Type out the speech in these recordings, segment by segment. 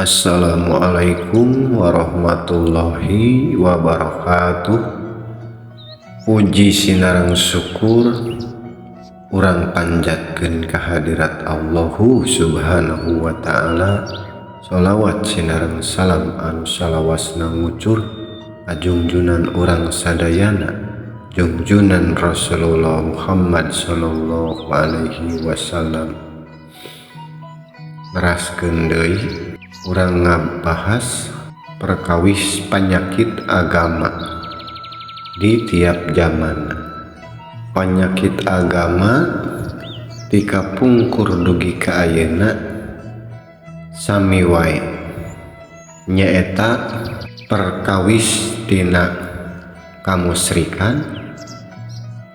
Assalamualaikum warahmatullahi wabarakatuh. Puji sinareng syukur urang panjatkeun kehadirat Allahu Subhanahu wa Ta'ala. Sholawat sinareng salam anu salawasna ngucur ajungjunan urang sadayana, jungjunan Rasulullah Muhammad Sallallahu Alaihi Wasallam. Neraskeun deui, urang ngabahas perkawis penyakit agama di tiap zaman. Penyakit agama ti kapungkur dugi ka ayeuna sami wae, nyaeta perkawis tina kamusrikan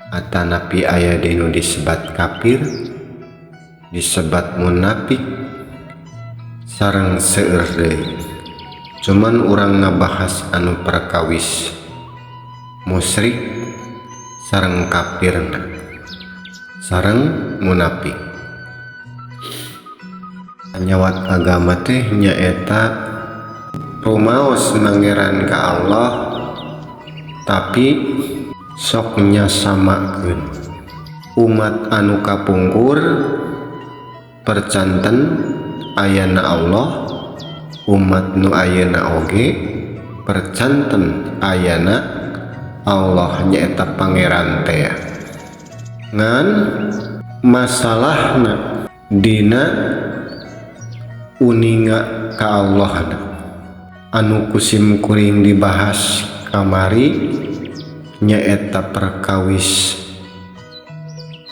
atanapi aya dinu disebat kafir, disebat munafik, sareng seueur deui. Cuman urang ngabahas anu perkawis musyrik sareng kafirna sareng munafik. Panyawat agama teh nyaeta rumaos mangeran ka Allah, tapi sok nyasamakeun. Umat anu kapungkur percanten ayana Allah, umat nu ayeuna oge percanten ayana Allah, nyaeta Pangeran teh. Ngan masalahna dina uninga ka Allah anu ku sim kuring dibahas kamari, nyaeta perkawis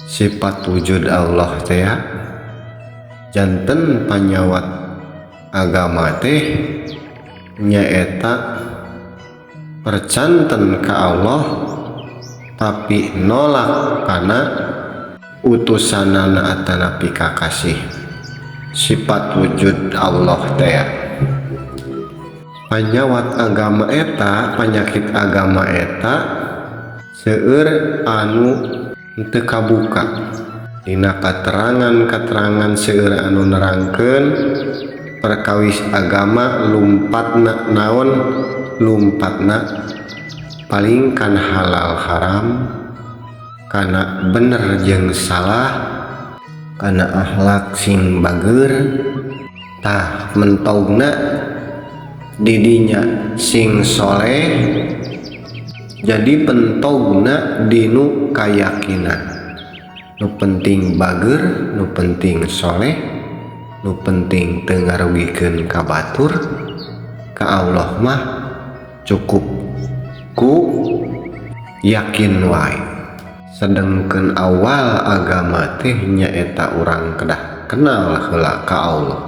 sifat wujud Allah teh. Janten panyawat agama teh nyaeta percanten ka Allah, tapi nolak kana utusanana atanapi kakasih sifat wujud Allah teh. Panyawat agama eta, penyakit agama eta seueur anu teu kabuka dina katerangan-katerangan. Seueur anu nerangkeun perkawis agama, lumpatna naon, lumpatna paling kan halal haram, kana bener jeung salah, kana akhlak sing bager. Tah, mentogna didinya sing soleh. Jadi pentogna dinu kayakinan, nu penting bager, nu penting soleh, nu penting teu ngarugikeun ka batur, ka Allah mah cukup ku yakin wae. Sedangkan awal agama teh nyaeta urang kedah kenal heula ka Allah,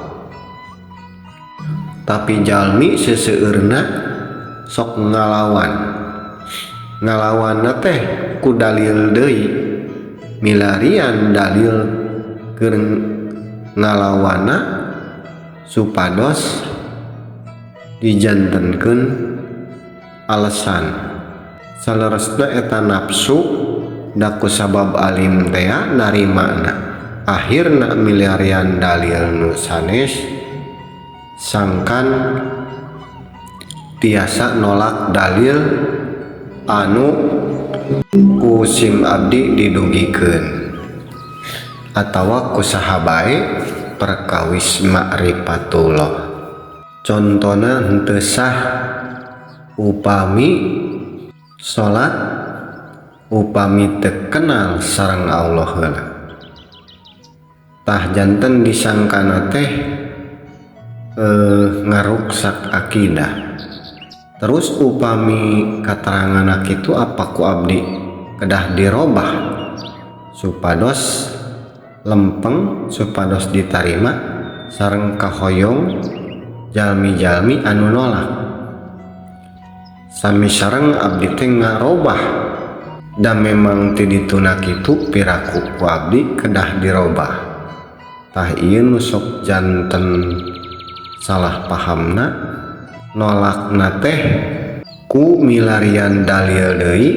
tapi jalmi seseueurna sok ngalawan. Ngalawanna teh ku dalil deui, milarian dalil keur ngalawana supados dijantenkeun alasan. Saleresna eta nafsu da ku sabab alim teh narimana, akhirna milarian dalil nu sanes sangkan tiasa nolak dalil anu ku sim abdi didugikeun atawa ku saha bae perkawis ma'rifatullah. Contona, henteu sah upami salat upami teu kenal sareng Allah heula. Tah, janten disangkana teh ngaruksak akidah. Terus upami katerangan kitu, apa ku abdi kedah dirobah supados lempeng, supados ditarima sareng kahoyong jalmi-jalmi anu nolak? Sami sareng abdi teh ngarobah dan memang ti dituna kitu piraku ku abdi kedah dirobah. Tah, ieu nu sok janten salah pahamna, nolakna teh ku milarian dalil deui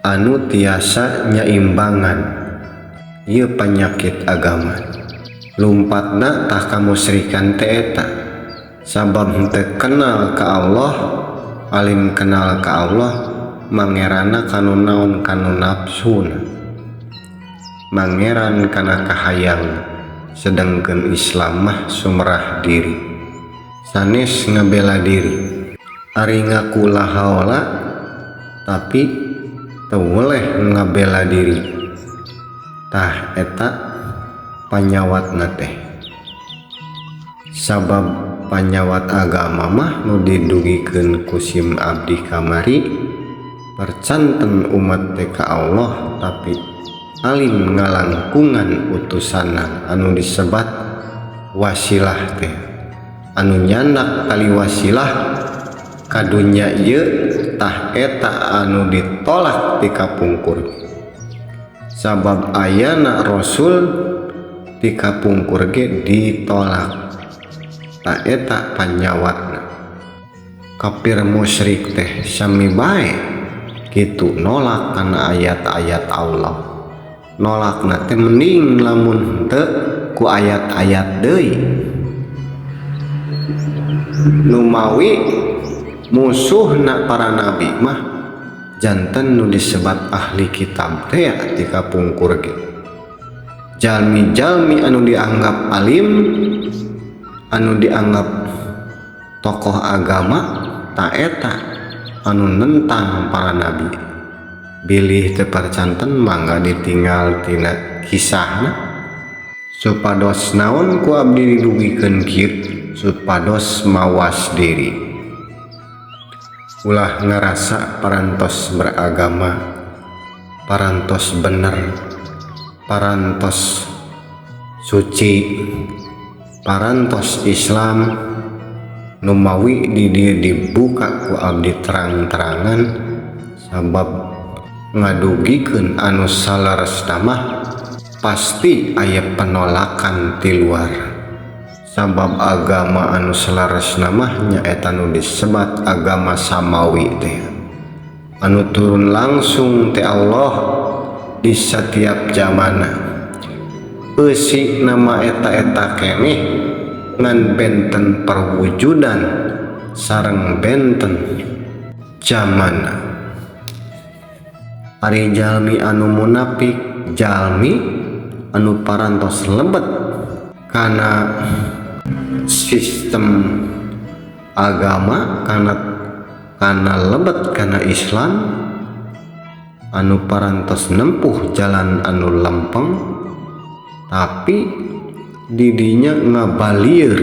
anu tiasa nyaimbangan. Ieu penyakit agama, lumpatna tah kamusrikan teh eta. Sabab henteu kenal ka Allah, alim kenal ka Allah mangerana kanu naon kanu nafsuna, mangeran kana kahayang. Sedangkan Islam mah sumerah diri, sanes ngabela diri. Ari ngaku la haula tapi teu weleh ngabela diri. Tah eta panyawatna teh. Sabab panyawat agama mah nu didugikeun ku sim abdi kamari percanten umat teh ka Allah tapi alim ngalangkungan utusanna anu disebat wasilah teh, anu nyandak tali wasilah ka dunya ieu. Tah eta anu ditolak ti kapungkur, sabab ayana rasul ti kapungkur ge ditolak. Tah eta panyawatna. Kafir musyrik teh sami bae kitu, nolak kana ayat-ayat Allah. Nolakna teh mending lamun henteu ku ayat-ayat deui. Numawi musuhna para nabi mah janten nu disebat ahli kitab teh ti kapungkur ge. Jalmi-jalmi anu dianggap alim, anu dianggap tokoh agama, ta eta anu nentang para nabi. Bilih teu percanten mangga ditinggal tina kisahna. Supados naon ku abdi didugikeun kieu, supados mawas diri, ulah ngarasa parantos beragama, parantos bener, parantos suci, parantos Islam. Numawi di dieu dibuka ku abdi terang-terangan, sabab ngadugikeun anu saleresna mah pasti aya penolakan ti luar. Sabab agama anu saleresna mah nyaeta nu disebat agama samawi teh, anu turun langsung ti Allah di setiap zamana. Eusi nama eta-eta keneh ngan benten perwujudan sareng benten zamana. Ari jalmi anu munafik, jalmi anu parantos lebet kana sistem agama, kana lebet kana Islam, anu parantos nempuh jalan anu lempeng, tapi didinya ngabalieur.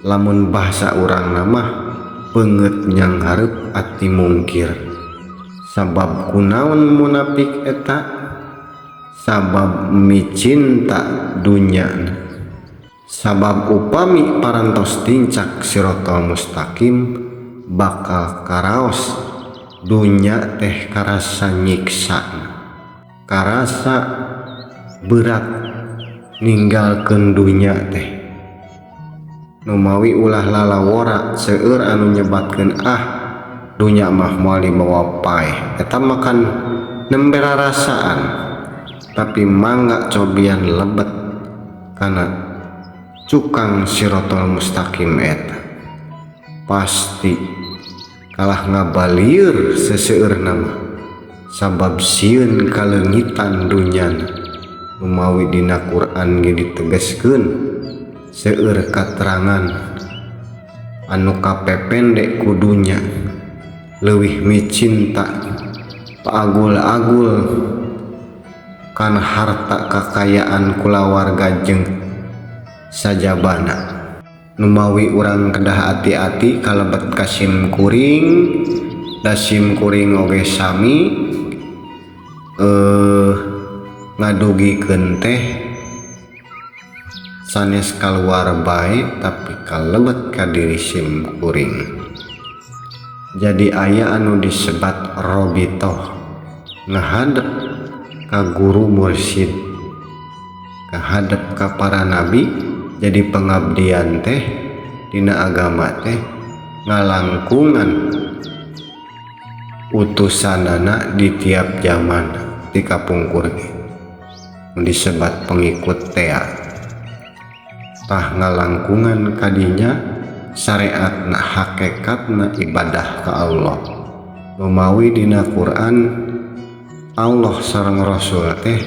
Lamun bahasa urang mah beungeut nyanghareup ati mungkir. Sabab kunaon munafik eta? Sabab micinta dunya. Sabab upami parantos tincak sirotol mustaqim bakal karaos dunya teh karasa nyiksa, karasa berat ninggalkeun dunya teh. Numawi ulah lalawora seueur anu nyebatkeun ah dunya mah moal dibawa paeh, eta makan nembe rarasaan. Tapi mangga cobian lebet kana cukang sirotol mustaqim eta pasti kalah ngabalieur seseueurna mah, sabab sieun kaleungitan dunyana. Numawi dina Quran ge ditegaskeun seueur katerangan anu kapependek ku dunya leuwih micinta paagul-agul kana harta kakayaan kulawarga jeung sajabana. Numawi urang kedah hati-hati kalebet ka sim kuring, da sim kuring oge sami ngadugikeun teh sanes kaluar bae tapi kalebet ka diri sim kuring. Jadi aya anu disebat robitoh ngahadep ka guru mursyid, kahadep ka para nabi. Jadi pengabdian teh dina agama teh ngalangkungan utusanana di tiap zaman di kapungkur ge disebat pengikut tea. Tah ngalangkungan kadinya syariatna hakikatna ibadah ka Allah. Lumawi dina Quran Allah sareng Rasul teh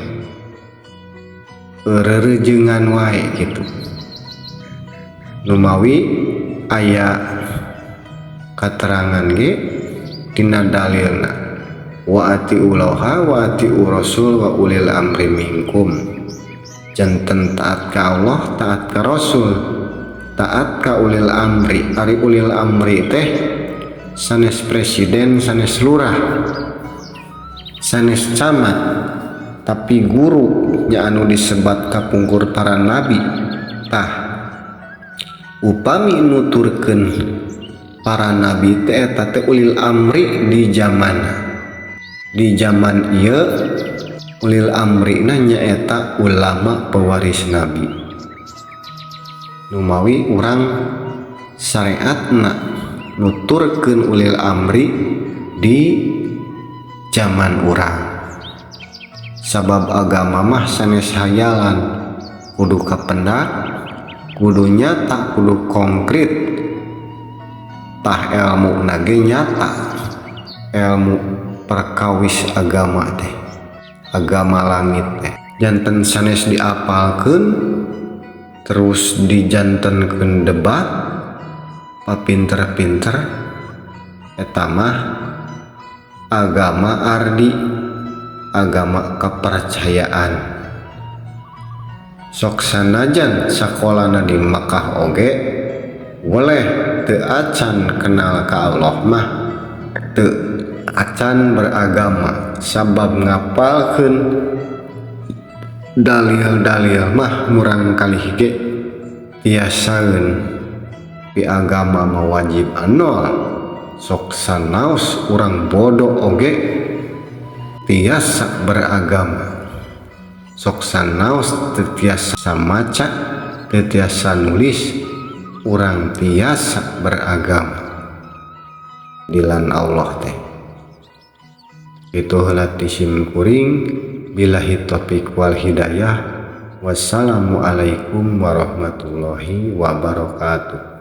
rerejengan wae gitu. Lumawi aya katerangan ge dina dalilna wa atiullaha wa atiur rasul wa ulil amri minkum. Janten taat ka Allah, taat ka Rasul, taat ka ulil amri. Ari ulil amri teh sanes presiden, sanes lurah, sanes camat, tapi guru nya anu disebat kapungkur para nabi. Tah upami nuturkeun para nabi teh eta teh ulil amri di zaman, di zaman ieu ulil amri na nyaeta ulama pewaris nabi. Numawi urang syariatna nuturkeun ulil amri di zaman urang, sabab agama mah sanes hayalan, kudu kapendak, kudu nyata, kudu konkret. Tah ilmu nage nyata, ilmu perkawis agama teh, agama langit teh janten sanes diapalkeun terus dijantenkeun debat papinter-pinter, eta mah agama ardi, agama kepercayaan. Sok sanajan sakolana di Makkah oge boleh teu acan kenal ka Allah mah teu acan beragama, sabab ngapalkeun dalil-dalil mah murang kalih ge tiasaeun. Di agama mah wajib anol, sok sanaos urang bodoh oge tiasa beragama, sok sanaos teu tiasa maca, teu tiasa nulis, urang tiasa beragama dilan Allah teh. Itu heula ti sim kuring, billahi taufik wal hidayah, wassalamualaikum warahmatullahi wabarakatuh.